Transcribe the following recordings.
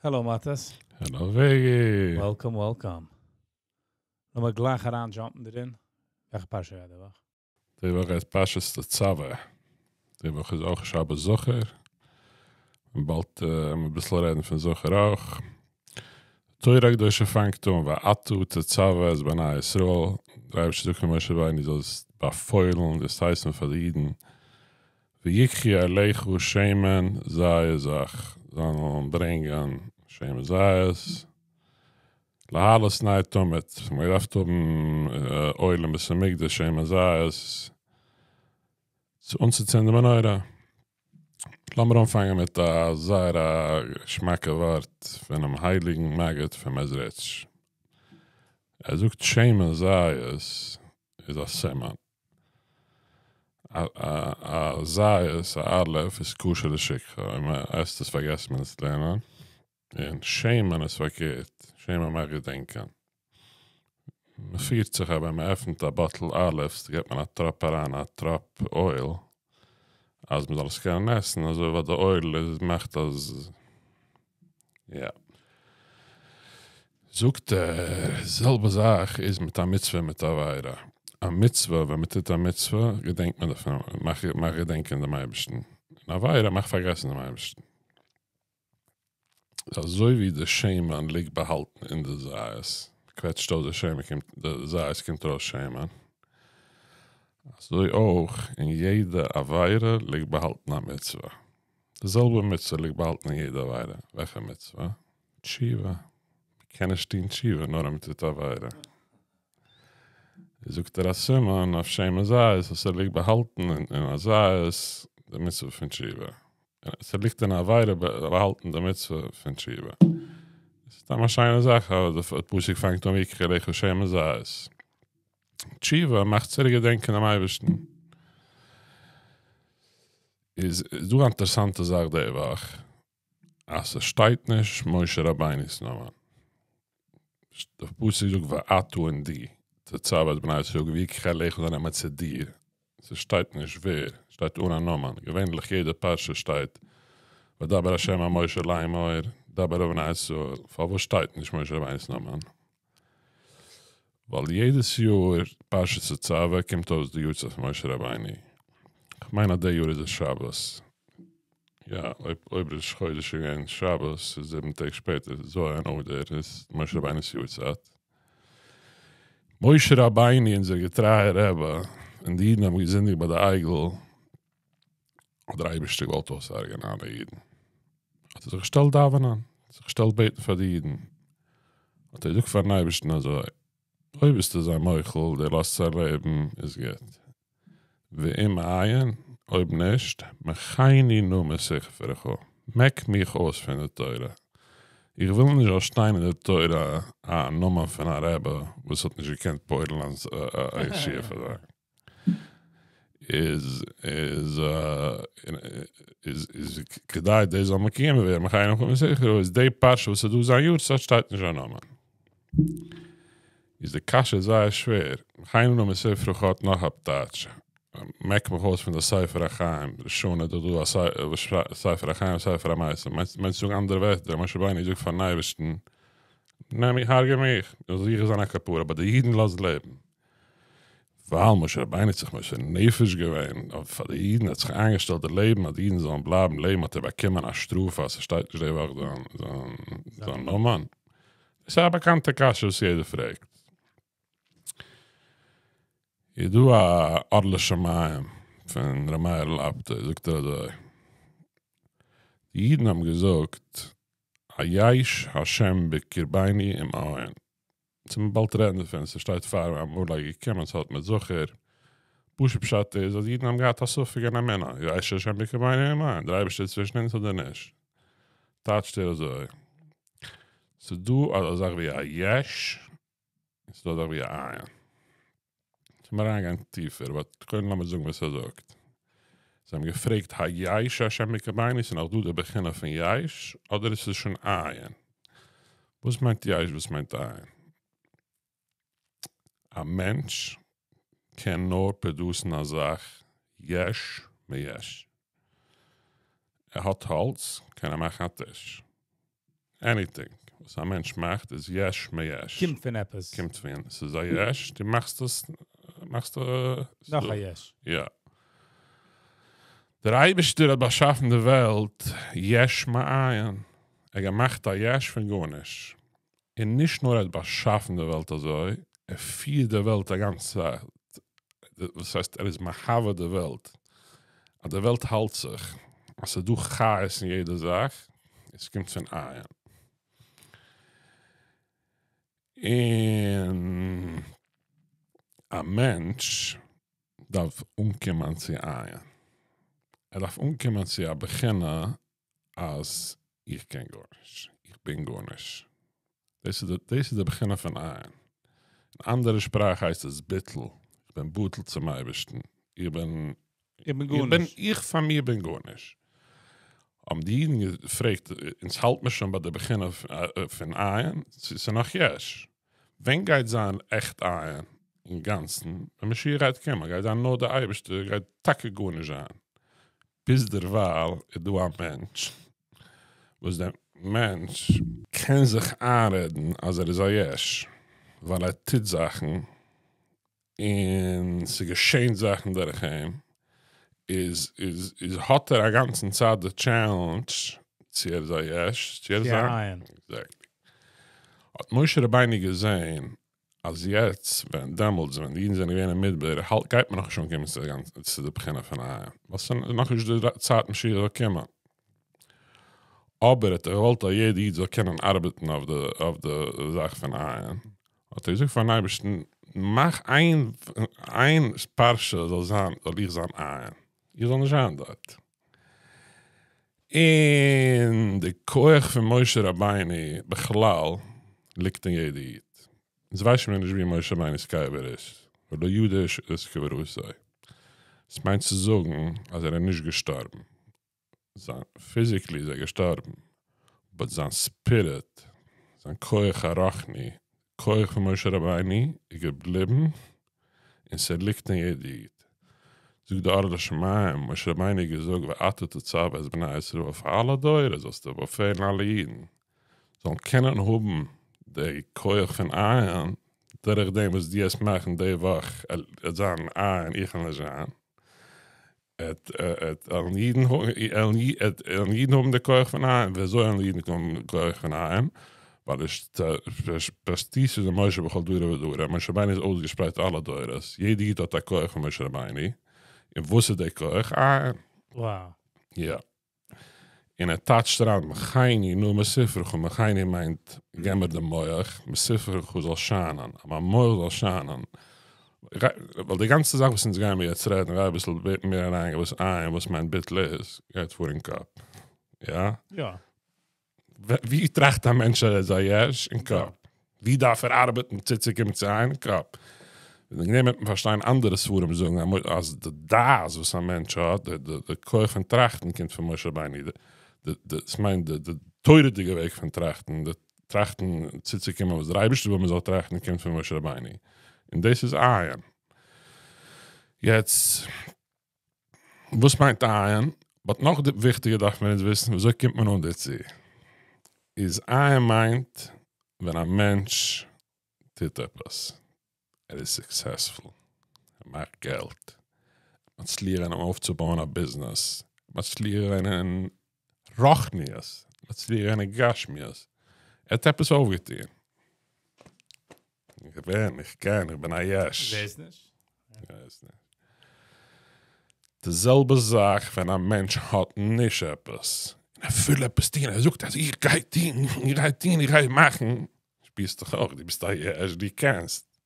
Hello מאטעס. Hello וועגי. Welcome welcome. לאמיר גלייך אריין jump ן דערין. וועלכע פרשה גייט די וואך? די וואך גייט פרשת תצוה. די וואך איז אויך שבת זכור. און באלד וועלן מיר אביסל רעדן פון זכור אויך. תורה הקדושה פאנגט אן ואתה תצוה את בני ישראל, דער אייבערשטער זאגט פאר משה רבינו זאלסט באפוילן, דאס הייסן פאר די אידן, ויקחו אליך שמן זית זך, זאלן ברענגען שמן זית, להעלות נר תמיד, מען געדארפט האבן אויל אין בית המקדש שמן זית, צו אנצוצינדן די מנורה. לאמיר אנפאנגען מיט א זייער א געשמאקע ווארט פונעם הייליגן מגיד פון מעזריטש. ער זאגט שמן זית איז א סימן. א זית, א olive, איז קשה לשכחה, אויב מען עסט עס פארגעסט מען עס לערנען. און שמן איז פארקערט, שמן מאכט געדענקען. מען פירט זיך אז ווען מען עפנט א bottle olives געבט מען א טראפ אריין א טראפ אויל אז מען זאל עס קענען עסן אזוי ווייל די אויל איז מאכט אז יא. זאגט ער, זעלבע זאך איז מיט א מצוה און מיט א עבירה. א מצוה, ווען מען טוט א מצוה געדענקט מען דערפון, מאכט געדענקען דעם אייבערשטן. אן עבירה מאכט פארגעסן דעם אייבערשטן. איז אזוי ווי די שמן ליגט באהאלטן אין די זית, קוועטשט אויס די שמן קומט די זית קומט ארויס שמן, אזוי אויך אין יעדע עבירה ליגט באהאלטן א מצוה, די זעלבע מצוה ליגט באהאלטן אין יעדע עבירה, וועלכע מצוה? תשובה, מ'קען נישט טון תשובה נאר אויב מ'טוט עבירה. זאגט ער א סימן אויף שמן זית אז ס'ליגט באהאלטן אין א זית די מצוה פון תשובה. ס'ליגט אין א עבירה באהאלטן די מצוה פון תשובה. סתם א שיינע זאך אז די פסוק פאנגט אן ויקחו אליך שמן זית. תשובה מאכט צוריק געדענקען דעם אייבערשטן. איז דא א אינטערסאנטע זאך די וואך, אז ס'שטייט נישט משה רבינו'ס נאמען. די פסוק זאגט ואתה און דו, תצוה את בני ישראל ויקחו אליך זיי נעמען צו דיר, ס'שטייט נישט ווער, שטייט אן א נאמען, געווענליך יעדע פרשה שטייט וידבר ה' אל משה לאמור דבר אל בני ישראל, פארוואס שטייט נישט משה רבינו'ס נאמען? ווייל יעדעס יאר פרשת תצוה קומט אויס די יארצייט פון משה רבינו, כ'מיין אז די יאר איז עס שבת, יא, אויב ראש חודש איז געווען שבת איז זיבן טעג שפעטער ז' אדר איז משה רבינו'ס יארצייט. משה רבינו אונזער געטרייער רבי, און די אידן האבן געזינדיגט ביי די עגל, האט דער אייבערשטער געוואלט אויסהרג'ענען אלע אידן, האט ער זיך געשטעלט דאווענען, זיך געשטעלט בעטן פאר די אידן, האט ער געזאגט פארן אייבערשטן אזוי, אויב ביסטו זיי מוחל, דו לאזט זיי לעבן, איז גוט, ואם אין, אויב נישט, מחני נא מספרך, מעק מיך אויס פון די תורה. איך וויל נישט זאל שטיין אין די תורה א נאמען פון א רבי וואס האט נישט געקענט פועל'ן א ישועה פאר זיי. איז איז איז כדי דאס זאל מקוים ווערן מחני נא מספרך איז די פרשה וואס איז דא זיין יארצייט שטייט נישט זיין נאמען. איז די קשיא זייער שווער, מחני נא מספרך האט נאך א טייטש, מעק מיך אויס פון די ספר החיים, ראש השנה איז דאך דא א ספר החיים ספר המתים, מיינסט צו זאגן אנדערע ווערטער, משה רבינו זאגט פארן אייבערשטן, נעם מיך הרגע מיך, איך זאל זיכער זיין א כפרה, אבער די אידן לאז לעבן. ווייל משה רבינו האט זיך מוסר נפש געווען פאר די אידן, ער האט זיך איינגעשטעלט די לעבן אז די אידן זאלן בלייבן לעבן האט ער באקומען א שטראף אז ס'שטייט נישט די וואך זיין נאמען. דאס איז א באקאנטע קשיא וואס יעדער פרעגט. איז דא א אור לשמים פון ר' מאיר'ל אפטער זאגט ער אזוי, די אידן האבן געזאגט היש השם בקרבנו אם אין. צום באלד רעדן דערפון, ס'שטייט פאר עמלק איז געקומען, ס'האט מיט זכור. פשוט פשט איז אז אידן האבן געהאט א ספק אין אמונה, היש השם בקרבנו אם אין, דער אייבערשטער איז צווישן אונז אדער נישט. טייטשט ער אזוי, ס'איז דא אזא זאך ווי א יש, און ס'איז דא אזא זאך ווי א אין. צום אריינגיין טיפער, but קודם לאמיר זאגן וואס ער זאגט. זיי האבן געפרעגט היש השם בקרבנו, ס'איז נאך דא די בחינה פון יש, אדער איז עס שוין אין? וואס מיינט יש וואס מיינט אין? א מענטש קען נאר produce ן א זאך יש מיש. ער האט האלץ, קען ער מאכן א טיש. Anything וואס א מענטש מאכט איז יש מיש. קומט פון עפעס. קומט פון, ס'איז א יש, דו מאכסט עס, מאכסט נאך א יש. יא. דער אייבערשטער האט באשאפן די וועלט יש מאין. ער האט געמאכט א יש פון גארנישט. און נישט נאר ער האט באשאפן די וועלט אזוי, ער פירט די וועלט א גאנצע צייט. דאס הייסט ער איז מהווה די וועלט. אז די וועלט האלט זיך, אז ס'איז דא חיות אין יעדע זאך, עס קומט פון אין. און א מענטש דארף אנקומען צו אין. ער דארף אנקומען צו א בחינה אז איך קען גארנישט, איך בין גארנישט. דאס איז דאס איז די בחינה פון אין. אין אנדערע שפראך הייסט עס ביטול. איך בין בטל צום אייבערשטן. איך בין איך בין גארנישט. איך פאר מיר בין גארנישט. האבן די אידן געפרעגט, אונז האלט מיר שוין ביי די בחינה פון אין, ס'איז נאך יש. ווען גייט זיין עכט אין אינגאנצן? ווען משיח גייט קומען, גייט זיין נאר די אייבערשטער, גייט טאקע גארנישט זיין. ביז דערווייל איז דא א מענטש, וואס דער מענטש קען זיך איינרעדן אז ער איז א יש, ווייל ער טוט זאכן, און ס'געשען זאכן דורך אים, איז איז איז האט ער א גאנצן צייט די challenge צו ער איז א יש, צו ער איז א אין. Exactly. האט משה רבינו געזען אז יעצט, ווען דעמאלטס, ווען די אידן זענען געווען אין מדבר, האלט גייט מען נאכנישט אנקומען צו די גאנצע צו די בחינה פון אין, ווייל ס'איז נאכנישט די צייט משיח זאל קומען. אבער האט ער געוואלט אז יעדע איד זאל קענען ארבעטן אויף די אויף די זאך פון אין, האט ער געזאגט פארן אייבערשטן, מאך איין איין פרשה זאל זיין, זאל איך זיין אין, איך זאל נישט זיין דארט. און די כח פון משה רבינו בכלל ליגט אין יעדע איד. אונז ווייסן מיר נישט ווי משה רבינו'ס קבר איז, ולא ידע איש את קבורתו. עס מיינט צו זאגן אז ער איז נישט געשטארבן. זיין physically איז ער געשטארבן, but זיין spirit, זיין כח הרוחני, כח פון משה רבינו איז געבליבן און ס'ליגט אין יעדע איד. זאגט די אור לשמים, משה רבינו האט געזאגט ואתה תצוה את בני ישראל פאר אלע דורות זאלסטו באפעלן אלע אידן זאלן קענען האבן די כח פון אין, דורך דעם וואס דו וועסט מאכן די וואך עט זיין אין, איך וועל נישט זיין. עלן אידן האבן די כח פון אין, ווי אזוי עלן אידן האבן די כח פון אין? ווייל אתפשטותא דמשה בכל דרא ודרא, משה רבינו איז אויסגעשפרייט אלע דורות, יעדע איד האט א כח פון משה רבינו, און וואס איז די כח? אין. Wow. יא. און ער טייטשט אריין מחני נא מספרך, מחני מיינט געב מיר די מח, מספרך זאל שיינען, אז מיין מח זאל שיינען. ווייל די גאנצע זאך וואס אונז גייען מיר יעצט רעדן, גיי אביסל מער אריין וואס אין, וואס מיינט ביטול איז, גייט פאר אין קאפ. יא? יא. ווי טראכט א מענטש אז ער איז א יש? אין קאפ. ווי דארף ער ארבעטן צוצוקומען צו אין? אין קאפ. וועגן דעם וועט מען פארשטיין אנדערע ספרים זאגן אז די דעת וואס א מענטש האט, די כח פון טראכטן קומט פון משה רבינו. דאס מיינט די תורה'דיגע וועג פון טראכטן, די טראכטן צוצוקומען וואס דער אייבערשטער וויל מען זאל טראכטן קומט פון משה רבינו. און דאס איז אין. יעצט, וואס מיינט אין? But נאך וויכטיגער דארף מען אונז וויסן וויאזוי קומט מען אן דערצו. איז אין מיינט ווען א מענטש טוט עפעס, ער איז successful, ער מאכט געלט, מצליח געווען אויפצובויען א ביזנעס, מצליח געווען אין רוחניות, מצליח געווען אין גשמיות, ער האט עפעס אויפגעטון. איך בין, איך קען, איך בין א יש. ווייס נישט. ווייס נישט. די זעלבע זאך ווען א מענטש האט נישט עפעס, און ער וויל עפעס טון, ער זאגט אז איך גיי טון, איך גיי טון, איך גיי מאכן, שפירסט דיך אויך, דו ביסט א יש, דו קענסט.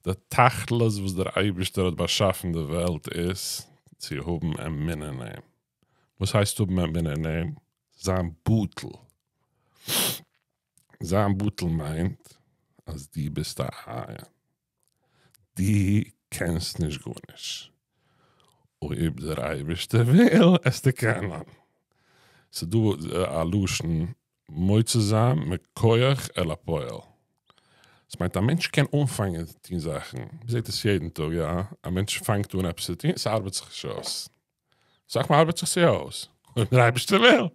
די תכלית וואס דער אייבערשטער האט באשאפן די וועלט איז צו האבן אמונה אין אים. וואס הייסט האבן אמונה אין אים? זיין בטל. זיין בטל מיינט אז דו ביסט א אין. דו קענסט נישט גארנישט. אויב דער אייבערשטער וויל, עסטו קענען. ס'דא א לשון מוציא זיין מכח אל הפועל. דאס מיינט א מענטש קען אנפאנגען צו טון זאכן, מ'זעט עס יעדן טאג, יא, א מענטש פאנגט אן עפעס צו טון, ס'ארבעט זיך נישט אויס. זאג מאל, ארבעט זיך עס יא אויס? אויב דער אייבערשטער וויל.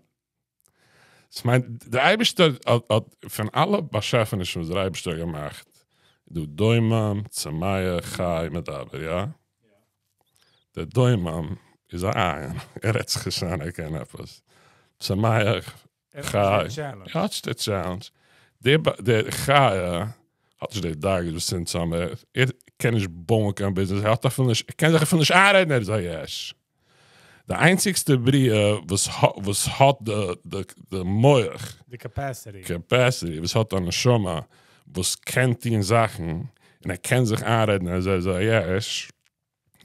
ס'מיינט, דער אייבערשטער האט פון אלע באשעפענישן וואס דער אייבערשטער האט געמאכט, איז דא דומם, צומח, חי, מדבר, יא? דער דומם איז א אין, ער רעדט זיך נישט איין ער קען עפעס. צומח, חי, ער האט נישט די טשעלענדזש. דער חי האט נישט די דאגות וואס אונז האמיר, ער קען נישט בויען קיין ביזנעס, ער האט אפילו נישט, ער קען זיך אפילו נישט איינרעדן ער איז א יש. די איינציגסטע בריאה וואס וואס האט די די מח, די קעפעסיטי, קעפעסיטי, וואס האט א נשמה, וואס קען טון זאכן, און ער קען זיך איינרעדן אז ער איז א יש,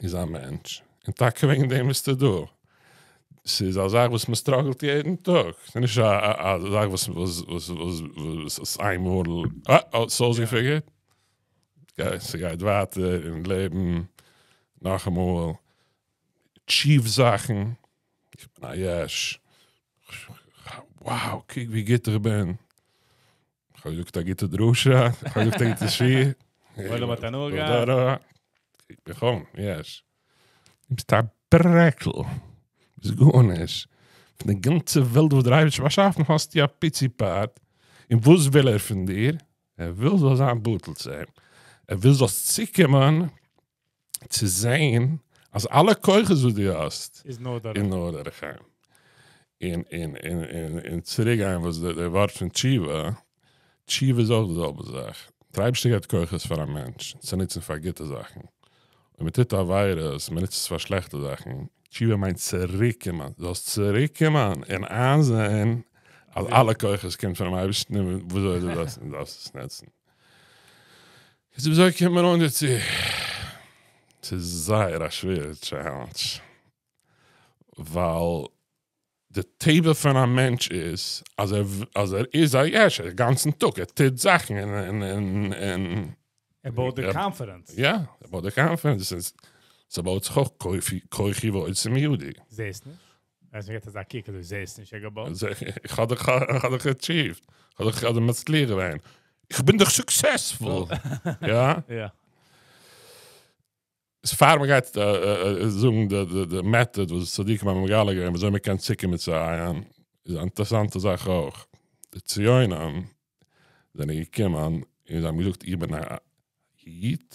איז א מענטש. און טאקע וועגן דעם ביסטו דא. ס'איז א זאך וואס מ'סטראגלט יעדן טאג. ס'איז נישט א זאך וואס וואס וואס וואס איז איינמאל, אה, ס'אויסגעפיגערט. ס'גייט ווייטער אין לעבן, נאכאמאל. אטשיוו זאכן, איך בין א יש, wow קוק ווי גוט איך בין, איך האב געזאגט א גוטע דרשה, איך האב געזאגט א גוטע שיעור, עולם האט הנאה געהאט. איך בין א יש. דו ביסט א ברעקל, ביסט גארנישט, פון די גאנצע וועלט וואס דער אייבערשטער האט באשאפן האסטו א פיצי פארט, און וואס וויל ער פון דיר? ער וויל זאלסט זיין בטל צו אים, ער וויל זאלסט צוקומען צו זעהן אז אלע כוחות וואס דו האסט איז נאר דורך איז נאר דורך אים. און און און און און צוריק גיין וואס די ווארט פון תשובה, תשובה איז אויך די זעלבע זאך, דער אייבערשטער געבט כוחות פאר א מענטש צו נוצן פאר גוטע זאכן, אויב מען טוט עבירות, מען נוצט עס פאר שלעכטע זאכן, תשובה מיינט צוריק קומען, זאלסט צוריק קומען און איינזעהן אז אלע כוחות קומט פונעם אייבערשטן און וויאזוי דו דארפסט עס נוצן. איז וויאזוי קומט מען אן דערצו? ס'איז זייער א שווערע טשעלענדזש, ווייל די טבע פון א מענטש איז אז ער אז ער איז א יש א גאנצן טאג, ער טוט זאכן און און און. ער בויט די קאנפידענס. יא, ער בויט די קאנפידענס, ס'בויט זיך אויך כוחי ועוצם ידי. זעסט נישט? אז מ'געט אזא קוק אזוי זעסט נישט ער געבויט. איך האב דאך איך האב דאך עטשיווט, איך האב דאך מצליח געווען, איך בין דאך סוקסעספול, יא? יא. איז פאר מ'גייט זאגן די מעטאד וואס צדיקים האבן מגלה געווען וויאזוי מ'קען צוקומען צו אין, איז א אינטערעסאנטע זאך אויך, די ציונים זענען געקומען און זיי האבן געזאגט איך בין א איד,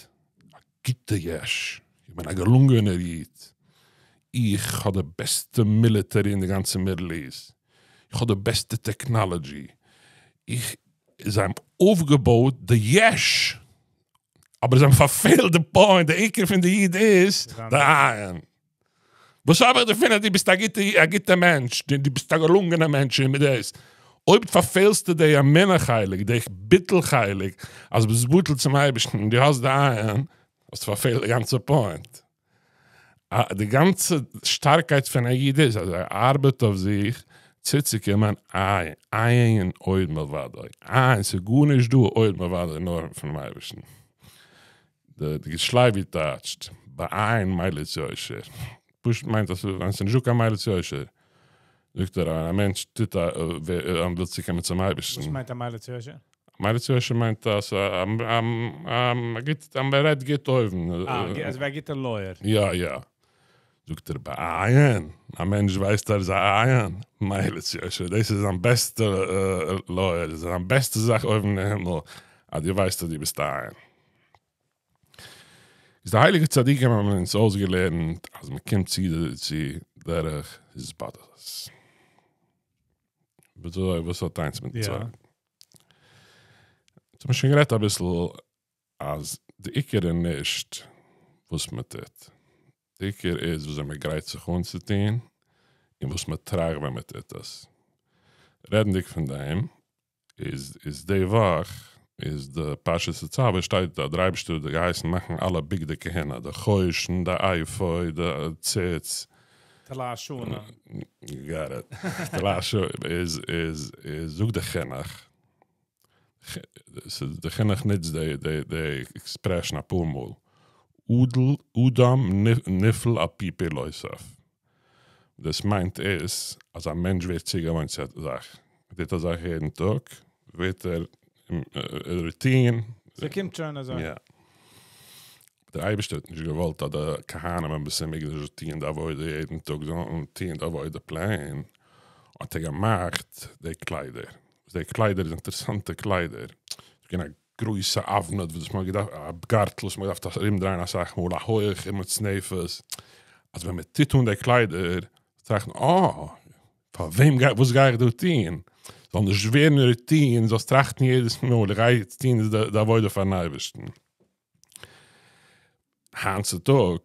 א גוטע יש, איך בין א געלונגענער איד, איך האב די בעסטע מיליטערי אין די גאנצע מידל איסט, איך האב די בעסטע טעקנאלעדזשי, איך, זיי האבן אויפגעבויט די יש, אבער זיי האבן פארפעלט די פוינט, די עיקר פון די איד איז די אין. וואס האב איך דערפון אז דו ביסט א גוטע א גוטע מענטש, דו ביסט א געלונגענע מענטש און מיט דאס, אויב פארפעלסטו די אמונה חלק, די ביטול חלק, אז ביסט בטל צום אייבערשטן און דו האסט די אין, האסטו פארפעלט די גאנצע פוינט. די גאנצע שטארקייט פון א איד איז אז ער ארבעט אויף זיך צוצוקומען אין, אין עוד מלבדו, אין, ס'איז גארנישט דא עוד מלבדו נאר פונעם אייבערשטן. די שלוי טייטשט באין מליץ יושר, פשוט מיינט אז ווען ס'איז נישטא קיין מליץ יושר, זאגט ער אז א מענטש טוט א וויל צוקומען צום אייבערשטן. וואס מיינט א מליץ יושר? מליץ יושר מיינט אז א מען רעדט גוט אויבן. אה, אזויווי א גוטע לויער. יא יא. זאגט ער באין, א מענטש ווייסט ער איז א אין, מליץ יושר, דאס איז זיין בעסטע לויער, דאס איז זיין בעסטע זאך אויבן אין הימל, אז דו ווייסט אז דו ביסט א אין. איז די הייליגע צדיקים האבן אונז אויסגעלערנט אז מען קומט צו דערצו דורך התבודדות. וויאזוי וואס האט איינס מיטן צווייטן? אונז האבן שוין גערעדט אביסל אז די עיקר איז נישט וואס מען טוט, די עיקר איז וויאזוי מען גרייט זיך אן צו טון און וואס מען טראכט ווען מען טוט עס. רעדנדיג פון דעם, איז איז די וואך איז די פרשת תצוה שטייט אז דער אייבערשטער האט געהייסן מאכן אלע בגדי כהונה די חושן די אפוד די ציץ. תולעת שני. יו גאט איט. תולעת שני איז איז איז זאגט די חינוך די חינוך נוצט די די די עקספרעשן אפאר מאל אדל אדם נפעל על פי פעולותיו. דאס מיינט איז אז א מענטש ווערט צוגעוואוינט צו א זאך, ער טוט א זאך יעדן טאג ווערט ער רוטין. ס'קומט שוין אזוי. יא. דער אייבערשטער האט נישט געוואלט אז די כהנים אין בית המקדש זאל טוען די עבודה יעדן טאג, זאלן טוען די עבודה פלעין. האט ער געמאכט די קליידער. וואס די קליידער איז אינטערעסאנטע קליידער. ס'איז געווען א גרויסע אבנט וואס מ'האט געדארפט, א גארטל וואס מ'האט געדארפט ארומדרייען אסאך מאל, א הויעכע מצנפת. אז ווען מ'טוט אן די קליידער, טראכט מען, אה, פאר וועם גיי, וואס גיי איך דא טון? זאל נישט ווערן רוטין, זאלסט טראכטן יעדעס מאל, איך גיי יעצט טון די עבודה פארן אייבערשטן. היינט צו טאג, ווען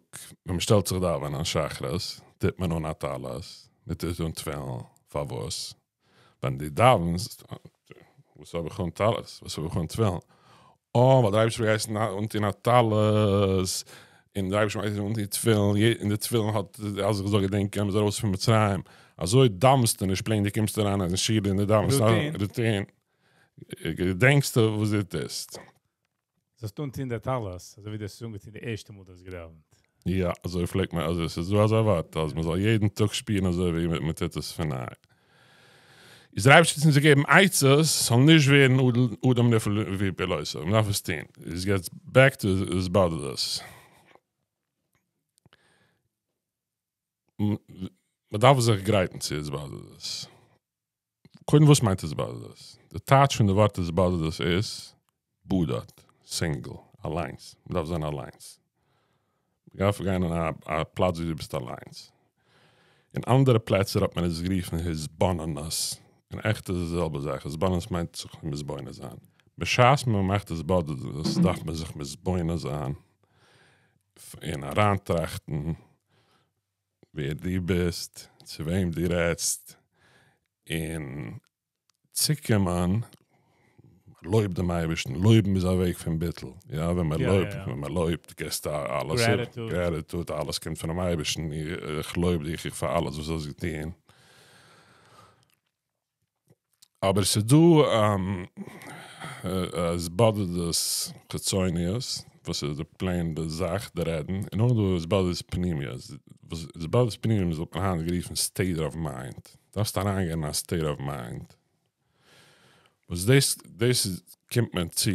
מען שטעלט זיך דאווענען שחרית, טוט מען אן א טלית, מען טוט אן תפילין, פארוואס? ווען דו דאווענסט, וואס האב איך אן טלית? וואס האב איך אן תפילין? אה, ווייל דער אייבערשטער האט געהייסן אנטון א טלית, און דער אייבערשטער האט געהייסן אנטון תפילין, און די תפילין האט אז איך זאל געדענקען אז מ'איז ארויס פון מצרים, אזוי דאווענסטו נישט פלעין דו קומסט אריין אין שול און דו דאווענסט, רוטין, געדענקסטו וואס דו טוסט. זאלסט אנטון די טלית אזוי ווי דו האסט עס אנגעטון די ערשטע מאל דו האסט געדאווענט. יא, אזוי פלעגט מען, אזוי ס'איז דא אזא ווארט אז מ'זאל יעדן טאג שפירן אזוי ווי מ'טוט עס פון ניי. איז דער אייבערשטער האט אונז געגעבן עצות ס'זאל נישט ווערן אדם נפעל לפי פעולותיו, מ'דארף עס טון. איז יעצט בעק טו התבודדות. מ'דארף זיך גרייטן צו התבודדות. קודם וואס מיינט התבודדות? די טייטש פון די ווארט התבודדות איז, בדד, סינגל, אליינס, מען דארף זיין אליינס. מען דארף גיין אין א פלאץ ווי דו ביסט אליינס. אין אנדערע פלעצער האט מען עס גערופן התבוננות, און עכט איז עס די זעלבע זאך, התבוננות מיינט זיך מתבונן זיין. בשעת מען מאכט התבודדות דארף מען זיך מתבונן זיין און אריינטראכטן ווער דו ביסט, צו וועם דו רעדסט, און צוקומען, לויב דעם אייבערשטן, לויבן איז א וועג פון ביטול, יא, ווען מען לויבט, ווען מען לויבט געסטו אלעס אפ, גרעטיטוד, אלעס קומט פונעם אייבערשטן, איך לויב דיך פאר אלעס וואס האסט געטון. אבער ס'איז דא התבודדות חיצוניות וואס איז די פלעין די זאך די רעדן, און נאכדעם דא התבודדות פנימיות, וואס התבודדות פנימיות וואלט מען היינט גערופן סטעיט אוו מיינד, דארפסט אריינגיין אין א סטעיט אוו מיינד, וואס דאס דאס קומט מען צו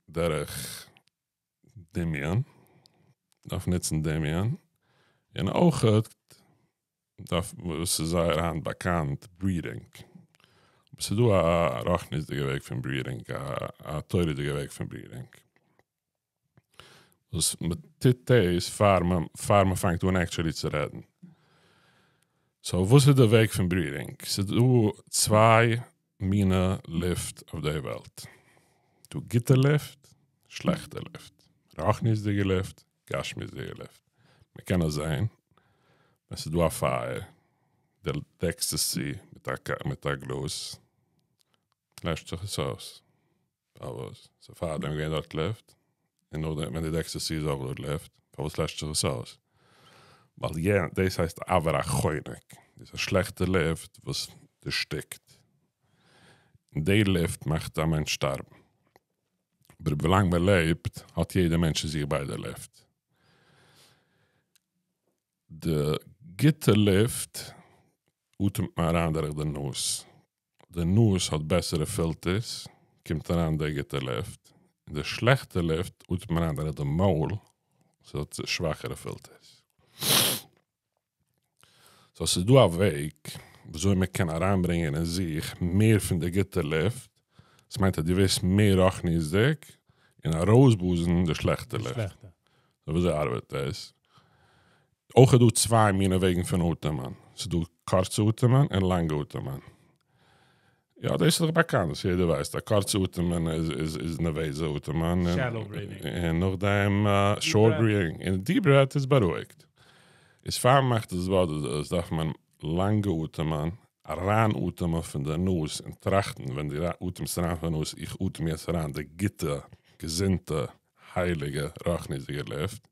דורך דמיון, דארף נוצן דמיון, און אויכעט דארף וואס איז זייער היינט באקאנט ברידינג, אבער ס'איז דא א רוחניות'דיגע וועג פון ברידינג, א תורה'דיגע וועג פון ברידינג, וואס מ'טוט דאס פאר פאר מ'פאנגט אן עקטשולי צו רעדן. סאו וואס איז די וועג פון ברידינג? ס'איז דא צוויי מינע לופט אויף די וועלט. דא גוטע לופט, שלעכטע לופט. רוחניות'דיגע לופט, גשמיות'דיגע לופט. מען קען עס זעהן ווען ס'איז דא א פייער, דו דעקסט עס צו מיט א גלאז, לעשט זיך עס אויס. פארוואס? ס'איז פארדעם געווען דארט לופט, און נאכדעם ווען דו דעקסט עס צו איז אויך דארט לופט, פארוואס לעשט זיך עס אויס? ווייל יע, דאס הייסט אויר החונק, דאס איז א שלעכטע לופט וואס דערשטיקט, און די לופט מאכט א מענטש שטארבן. אבער ווילאנג מען לעבט האט יעדער מענטש אין זיך ביידע לופט. די גוטע לופט אטעמט מען אריין דורך די נאז, די נאז האט בעסערע פילטערס, קומט אריין די גוטע לופט, און די שלעכטע לופט אטעמט מען אריין דורך די מויל, ס'האט שוואכערע פילטערס. סאו ס'איז דא א וועג וויאזוי מען קען אריינברענגען אין זיך מער פון די גוטע לופט, דאס מיינט אז דו ווערסט מער רוחניות'דיג, און ארויסבלאזן די שלעכטע לופט. סאו וויאזוי ארבעט דאס? אויך איז דא צוויי מיני וועגן פון אטעמען, ס'איז דא קורצע אטעמען און לאנגע אטעמען. יא דאס איז דאך באקאנט וואס יעדער ווייסט, א קורצע אטעמען איז איז נערוועזע אטעמען, און נאכדעם שארט ברידינג, און דיעפ ברעט איז בארואיגט. איז פאר מ'מאכט התבודדות דארף מען לאנגע אטעמען, אריין אטעמען פון די נאז און טראכטן ווען דו אטעמסט אריין פון די נאז איך אטעם יעצט אריין די גוטע געזונטע הייליגע רוחניות'דיגע לופט,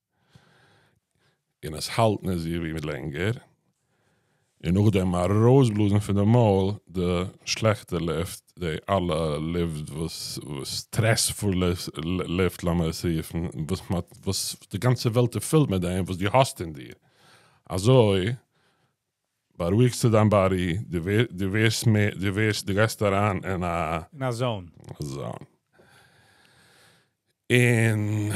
און עס האלטן אין זיך ווי לענגער, און נאכדעם ארויסבלאזן פון די מויל די שלעכטע לופט, די אלע לופט וואס סטרעספולע לופט לאמיר עס רופן, וואס מ'האט וואס די גאנצע וועלט איז פול מיט דעם וואס דו האסט אין דיר, אזוי בארואיגסטו דיין באדי, דו ווערסט מער, דו ווערסט, דו גייסט אריין אין א. אין א זאון. זאון. און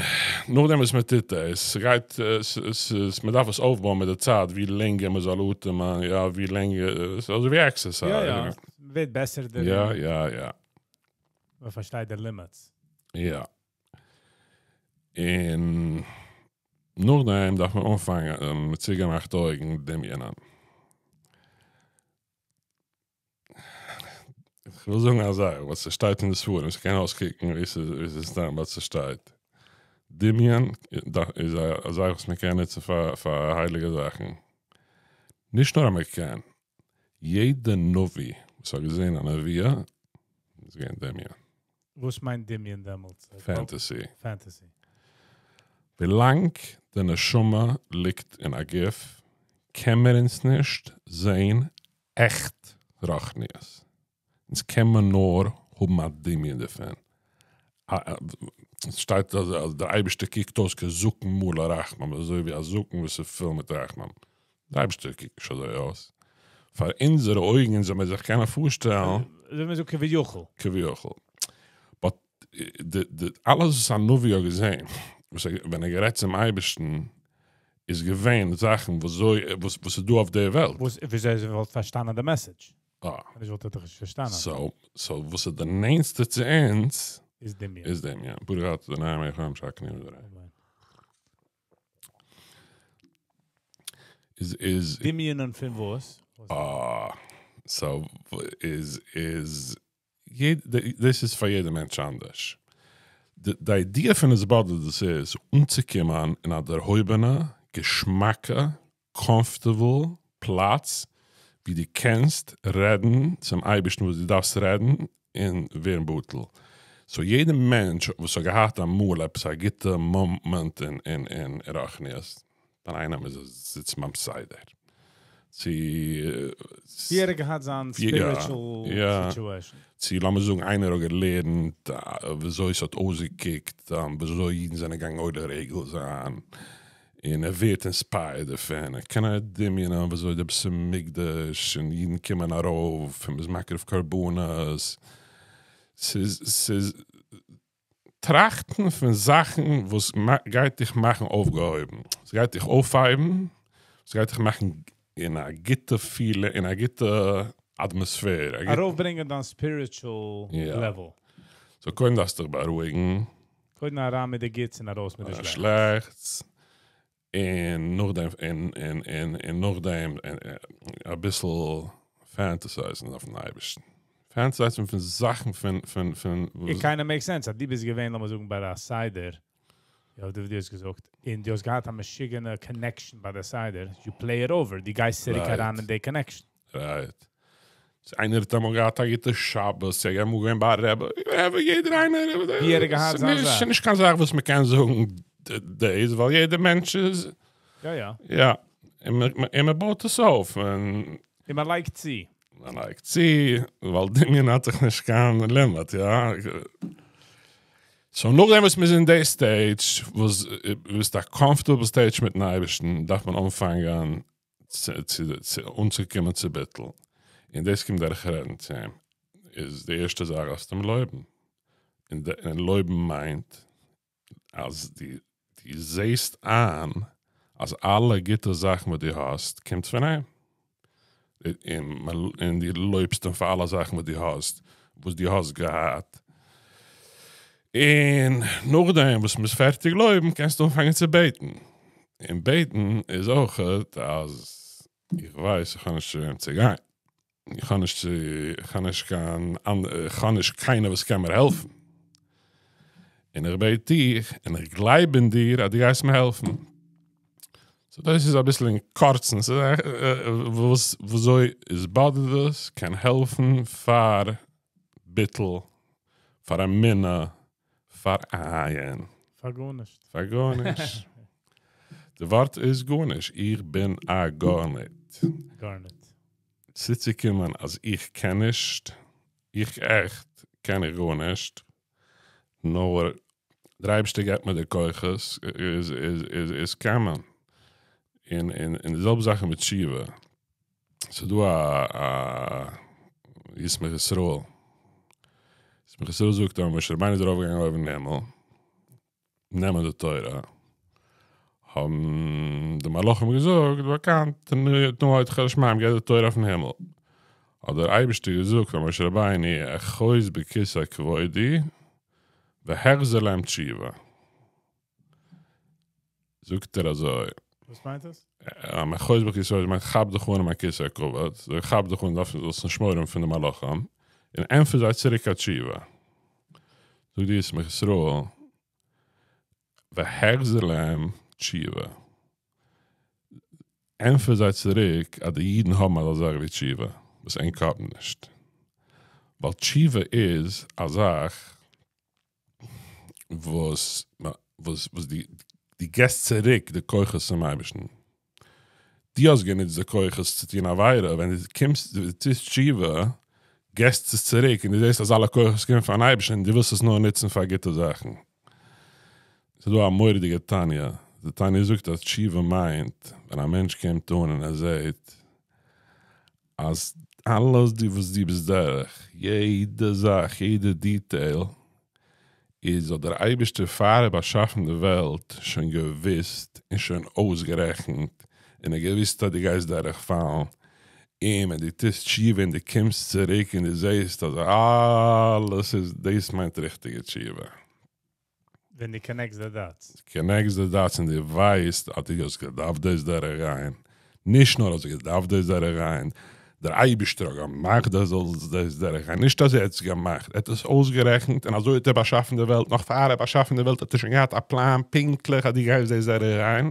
נאכדעם וואס מען טוט דאס, ס'גייט, ס'איז, מען דארף עס אויפבויען מיט די צייט, ווי לענגער מען זאל אטעמען, יא, ווי לענגער, ס'איז אזוי ווי עקסערסייז. יא יא, מ'ווערט בעסער דערין. יא יא יא. מען פארשטייט די לימיטס. יא. און נאכדעם דארף מען אנפאנגען מיט צוגעמאכטע אויגן דמיונ'ען. איך וויל זאגן א זאך וואס ס'שטייט אין די ספרים, ס'קען אויסקוקן ווי ס'איז סתם באט ס'שטייט. דמיון איז א זאך וואס מ'קען נוצן פאר הייליגע זאכן. נישט נאר אז מ'קען, יעדע נביא וואס האט געזען א נבואה איז געווען דמיון. וואס מיינט דמיון דעמאלטס? פענטעסי. פענטעסי. ווילאנג די נשמה ליגט אין א גוף קען מיר אונז נישט זעהן עכט רוחניות. אונז קען מיר נאר האבן א דמיון דערפון. עס שטייט אז דער אייבערשטער קוקט אויס כזקן מלא רחמים, אזוי ווי א זקן וואס איז פול מיט רחמים. דער אייבערשטער קוקט נישט אזוי אויס. פאר אונזערע אויגן זאל מען זיך קענען פארשטעלן. אזוי ווי מען זאגט כביכול. כביכול. באט די די אלעס וואס א נביא האט געזען, וואס ער ווען ער האט גערעדט צום אייבערשטן, איז געווען זאכן וואס אזוי וואס וואס איז דא אויף דער וועלט. וואס וויאזוי ער וואלט פארשטאנען די מעסעדזש. אה. ווען נישט וואלט ער דאך נישט פארשטאנען. סאו סאו וואס איז די נענסטע צו אונז. איז דמיון. איז דמיון. ברוך אתה אדוני מלך העולם שהכל נהיה בדברו. אמן. איז איז. דמיונ'ען פון וואס? אה. סאו איז איז דאס איז פאר יעדע מענטש אנדערש. די איידיע פון התבודדות איז אנצוקומען אין א דערהויבענע, געשמאקע, קאמפארטעבל פלאץ ווי דו קענסט רעדן צום אייבערשטן וואס דו דארפסט רעדן און ווערן בטל. סאו יעדע מענטש וואס האט געהאט אמאל עפעס א גוטע מאמענט אין רוחניות, ביי איינעם איז עס זיצן ביים סדר, צו. ווי ער האט געהאט זיין ספיריטשול סיטועשן. צו לאמיר זאגן איינער האט געלערנט וויאזוי ס'האט אויסגעקוקט וויאזוי אידן זענען געגאנגען עולה רגל זיין, און ער ווערט אינספייערד דערפון, ער קען דמיונ'ען וויאזוי די בית המקדש און אידן קומען ארויף און מ'איז מקריב קרבנות, ס'איז ס'איז טראכטן פון זאכן וואס גייט דיך מאכן אויפגעהויבן, ס'גייט דיך אויפהייבן, ס'גייט דיך מאכן אין א גוטע פיל, אין א גוטע אטמאספער. ארויפברענגען דיין ספיריטשול לעוועל. סאו קודם דארפסטו דיך בארואיגן. קודם אריין מיט די גוטס און ארויס מיט די שלעכטס. שלעכטס, און נאכדעם און און און און נאכדעם אביסל פענטעסייזן אויפן אייבערשטן. פענטעסייזן פון זאכן פון פון פון. איט קיינדא מעיקס סענס אז דו ביסט געווען לאמיר זאגן ביי א סדר, יא ווי דו האסט געזאגט, און דו האסט געהאט א משוגענע קאנעקשאן ביי די סדר, יו פלעי איט אווער, דו גייסט צוריק אריין אין די קאנעקשאן. רייט. צו איינער האט אמאל געהאט א גוטע שבת, צו ער איז אמאל געווען ביי א רבי, וואטעווער, יעדער איינער, ווי ער האט געהאט זיין זאך. ס'איז נישט קיין זאך וואס מ'קען זאגן דאס, ווייל יעדער מענטש איז. יא יא. יא. און מ'בויט עס אויף. און מ'לייגט צו. מ'לייגט צו, ווייל דמיון האט דאך נישט קיין לימיט, יא. סאו נאכדעם וואס מ'איז אין די סטעידזש, וואס ביסט א קאמפארטעבל סטעידזש מיטן אייבערשטן, דארף מען אנפאנגען אנצוקומען צו ביטול, און דאס קומט דורך רעדן צו אים, איז די ערשטע זאך דארפסטו אים לויבן, און לויבן מיינט אז דו זעסט איין אז אלע גוטע זאכן וואס דו האסט קומט פון אים, און דו לויבסט אים פאר אלע זאכן וואס דו האסט, וואס דו האסט געהאט, און נאכדעם וואס מ'איז פערטיג לויבן קענסטו אנפאנגען צו בעטן, און בעטן איז אויכעט אז איך ווייס איך האב נישט צו וועם צו גיין, איך האב נישט צו, איך האב נישט קיין, איך האב נישט קיינער וואס קען מיר העלפן, און איך בעט דיך און איך גלייב אין דיר אז דו גייסט מיר העלפן. סאו דאס איז אביסל אין קורצן וואס וויאזוי התבודדות קען העלפן פאר ביטול, פאר אמונה, פאר אין. פאר גארנישט. פאר גארנישט. די ווארט איז גארנישט. איך בין א גארניט. גארניט. צוצוקומען אז איך קען נישט, איך עכט קען איך גארנישט, נאר דער אייבערשטער געבט מיר די כוחות, איז איז איז קען מען. און און די זעלבע זאך איז מיט תשובה. ס'איז דא א א ישמח ישראל, ישמח ישראל זאגט אז משה רבינו איז ארויף געגאנגען אויבן אין הימל. נעמען די תורה, האבן די מלאכים געזאגט, באקאנט, תנה הודך לשמים, געב די תורה אויפן הימל. האט דער אייבערשטער געזאגט פאר משה רבינו, אחוז בכסא כבודי והחזר להם תשובה. זאגט ער אזוי. וואס מיינט עס? אחוז בכסא כבודי מיינט כאפ דיך אן אין מיין כסא הכבוד, זאג כאפ דיך אן, דארפסט זאלסט נישט מורא האבן פון די מלאכים, און ענטפער זיי צוריק א תשובה. זאגט די ישמח ישראל, והחזר להם תשובה. ענטפער זיי צוריק אז די אידן האבן אזא זאך ווי תשובה, וואס ענק האבן נישט. ווייל תשובה איז א זאך וואס וואס וואס דו דו געסט צוריק די כוחות צום אייבערשטן. דו האסט גענוצט די כוחות צו טון עבירה, ווען דו קומסט דו טוסט תשובה, געסטו עס צוריק און דו זעסט אז אלע כוחות קומען פון אייבערשטן און דו ווילסט עס נאר נוצן פאר גוטע זאכן. ס'איז דא א מורא'דיגע תניא, די תניא זאגט אז תשובה מיינט ווען א מענטש קומט אן און ער זעט אז אלעס די וואס דו ביסט דורך, יעדע זאך, יעדע דיטעיל, איז האט דער אייבערשטער פאר ער באשאפן די וועלט שוין געוויסט און שוין אויסגערעכנט, און ער געוויסט אז דו גייסט דורך פאלן, און ווען דו טוסט תשובה און דו קומסט צוריק און דו זעסט אז אלעס איז, דאס מיינט ריכטיגע תשובה. ווען דו connect סט די dots. Connect סט די dots און דו ווייסט אז דו האסט געדארפט דאס דורכגיין, נישט נאר האסט געדארפט דאס דורכגיין, דער אייבערשטער האט געמאכט דו זאלסט דאס דורכגיין, נישט אז ער האט עס געמאכט, ער האט עס אויסגערעכנט און אזוי האט ער באשאפן די וועלט, נאך פאר ער האט באשאפן די וועלט האט ער שוין געהאט א פלאן פונקטליך אז דו גייסט דאס דורכגיין,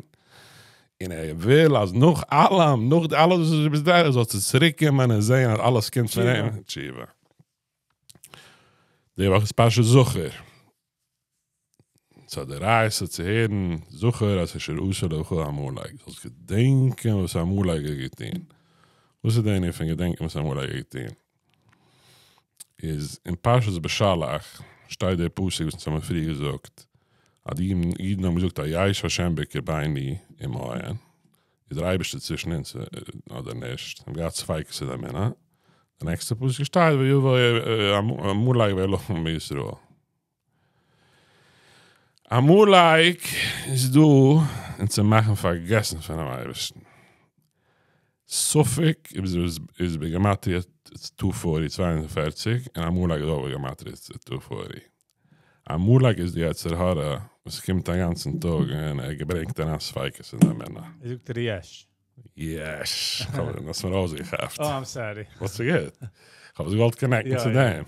און ער וויל אז נאך אלעם, נאך אלעס וואס דו ביסט דורך, זאלסטו צוריק קומען און זען אז אלעס קומט פון אים, תשובה. די וואך איז פרשת זכור. ס'איז א דאורייתא צו הערן זכור את אשר עשה לך עמלק, זאלסט געדענקען וואס עמלק האט געטון. וואס איז די ענין פון געדענקען וואס עמלק האט געטון? איז אין פרשת בשלח שטייט דער פסוק וואס אונז האבן פריער געזאגט, אז די אידן האבן געזאגט היש השם בקרבנו אם אין, איז דער אייבערשטער צווישן אונז אדער נישט? זיי האבן געהאט ספיקות אין אמונה. די נעקסטע פסוק שטייט ויבא עמלק וילחם בישראל. עמלק איז דא אונז צו מאכן פארגעסן פונעם אייבערשטן. ספק איז בגימטריא two forty, 42, און עמלק איז אויך בגימטריא two forty. עמלק איז די יצר הרע וואס קומט א גאנצן טאג און ער ברענגט אריין ספיקות אין די אמונה. ער זאגט דיר יש. יש! כ'האב דאס מיר אויסגעכאפט. Oh, I'm sorry. וואס איז גוט. כ'האב עס געוואלט connect ן צו דעם.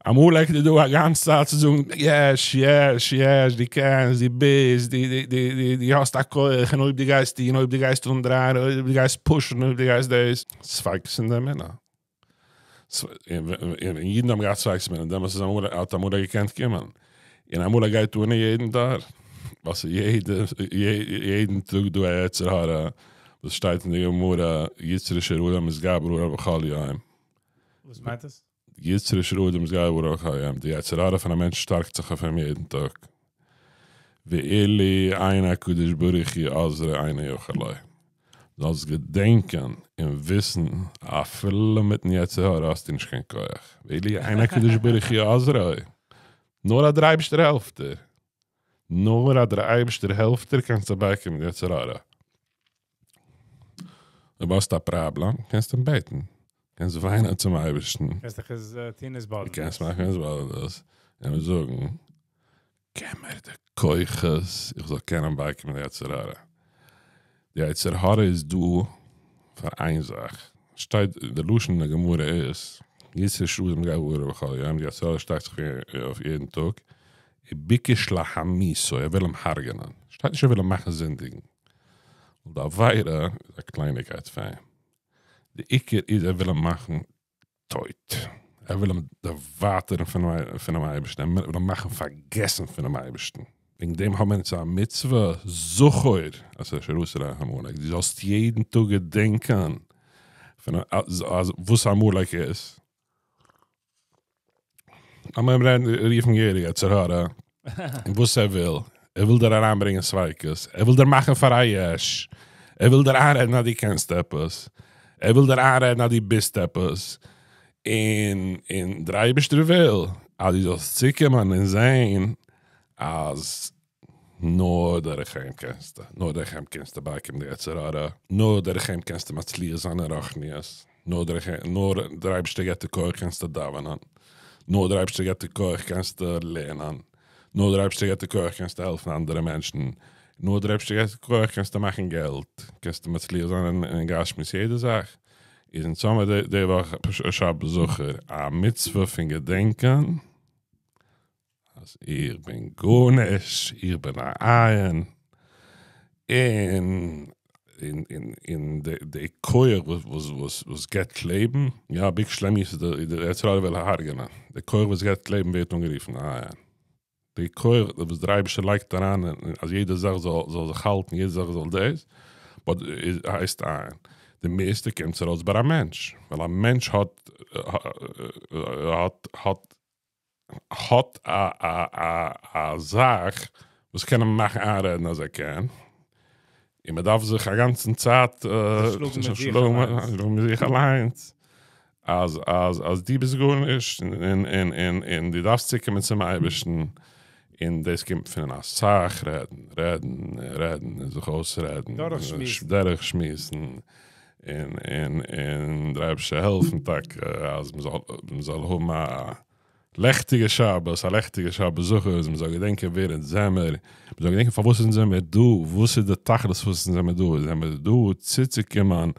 עמלק איז דא א גאנצע צייט צו זאגן, יש, יש, יש, דו קענסט, דו ביסט, דו, דו, דו, דו, דו האסט א כח, און אויב דו גייסט טון, אויב דו גייסט אנדרייען, אויב דו גייסט push ן, אויב דו גייסט דאס. ספיקות אין די אמונה. און אידן האבן געהאט ספיקות אין אמונה, דעמאלטס איז עמלק, האט עמלק געקענט קומען. און עמלק גייט אן אין יעדן דור. ווייל ס'איז יעדע, יעדן טאג דא א יצר הרע, וואס שטייט אין די גמרא, יצרו של אדם מתגבר עליו בכל יום. וואס מיינט עס? יצרו של אדם מתגבר עליו בכל יום. די יצר הרע פון א מענטש שטארקט זיך אויף אים יעדן טאג. ואילו אין הקדוש ברוך הוא עוזרו אינו יכול לו. זאלסט געדענקען און וויסן, אפילו מיטן יצר הרע האסטו נישט קיין כח. ואילו אין הקדוש ברוך הוא עוזרו. נאר אז דער אייבערשטער העלפט דיר. נאר אז דער אייבערשטער העלפט דיר קענסטו בייקומען די יצר הרע. אויב האסטו א פראבלעם, קענסטו אים בעטן. קענסט וויינען צום אייבערשטן. קענסט דיך עס טון התבודדות. קענסט מאכן התבודדות. און אים זאגן, געב מיר די כוחות איך זאל קענען בייקומען די יצר הרע. די יצר הרע איז דא פאר איין זאך. שטייט, די לשון אין די גמרא איז, יצרו של אדם מתגבר עליו בכל יום, די יצר הרע שטארקט זיך אויף יעדן טאג, וביקש להמיתו, ער וויל אים הרג'נען. שטייט נישט ער וויל אים מאכן זינדיגן. ווייל די עבירה איז א קלייניגקייט פאר אים. די עיקר איז ער וויל אים מאכן טויט. ער וויל אים דערווייטערן פונעם אייבערשטן, ער וויל אים מאכן פארגעסן פונעם אייבערשטן. וועגן דעם האבן מיר אונז א מצוה, זכור את אשר עשה לך עמלק, דו זאלסט יעדן טאג געדענקען פון אז וואס עמלק איז. לאמיר אים רופן געהעריג יצר הרע, און וואס ער וויל, ער וויל דיר אריינברענגען ספיקות, ער וויל דיר מאכן פאר א יש, ער וויל דיר איינרעדן אז דו קענסט עפעס, ער וויל דיר איינרעדן אז דו ביסט עפעס, און און דער אייבערשטער וויל אז דו זאלסט צוקומען און זען אז. נאר דורך אים קענסטו, נאר דורך אים קענסטו בייקומען די יצר הרע, נאר דורך אים קענסטו מצליח זיין אין רוחניות, נאר דורך אים, נאר דער אייבערשטער געבט די כח קענסטו דאווענען, נאר דער אייבערשטער געבט די כח קענסטו לערנען, נאר דער אייבערשטער געבט די כח קענסטו העלפן אנדערע מענטשן, נאר דער אייבערשטער געבט די כח קענסטו מאכן געלט, קענסטו מצליח זיין אין גשמיות, יעדע זאך איז אונז האמיר די וואך שבת זכור א מצוה פון געדענקען אז איך בין גארנישט, איך בין א אין, און און די כח וואס וואס געבט לעבן, יא ביג שלעמיאלס איז די יצר הרע וויל הרג'נען, די כח וואס געבט לעבן ווערט אנגערופן אין. די כח וואס דער אייבערשטער לייגט אריין אז יעדע זאך זאל זאל זיך האלטן, יעדע זאך זאל דאס, באט הייסט אין. די מערסטע קומט עס ארויס ביי א מענטש, ווייל א מענטש האט האט האט האט א א א א זאך וואס קען אים מאכן איינרעדן אז ער קען, און מען דארף זיך א גאנצן צייט שלאגן מיט זיך אליינס, אז אז אז דו ביסט גארנישט, און און און און דו דארפסט צוקומען צום אייבערשטן, און דאס קומט פון אסאך רעדן, רעדן און רעדן און זיך אויסרעדן, דורכשמועסן, און און און דער אייבערשטער העלפן טאקע אז מען זאל מען זאל האבן א לעכטיגע שבת, א לעכטיגע שבת זכור, אז מען זאל געדענקען ווער אונז זעמער, מען זאל געדענקען פארוואס אונז זעמער דא, וואס איז די תכלית פארוואס אונז זעמער דא, אונז זעמער דא צוצוקומען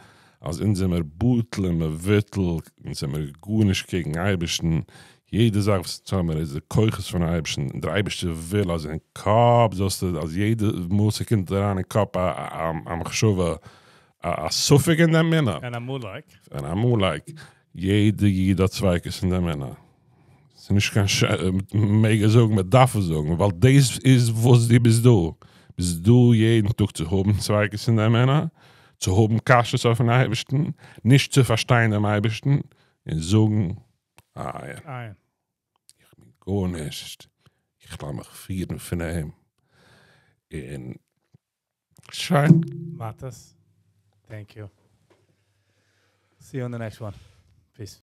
אז אונז זעמער בטל און מבוטל, אונז זעמער גארנישט קעגן אייבערשטן, יעדע זאך וואס אונז האמער איז די כוחות פון אייבערשטן, און דער אייבערשטער וויל אז אין קאפ זאלסטו, אז יעדע מאל ס'קומט אריין אין קאפ א מחשבה, א ספק אין די אמונה. אן עמלק. אן עמלק. יעדע איד האט ספיקות אין די אמונה. ס'איז נישט קיין ש... מ'מעג עס זאגן, מ'דארף עס זאגן, ווייל דאס איז וואס דו ביסט דא. ביסט דא יעדן טאג צו האבן ספיקות אין די אמונה, צו האבן קשיות אויפן אייבערשטן, נישט צו פארשטיין דעם אייבערשטן, און זאגן, אין. אין. איך בין גארנישט, איך לאז מיך פירן פון אים, און שוין. מאטעס, thank you. See you on the next one. Peace.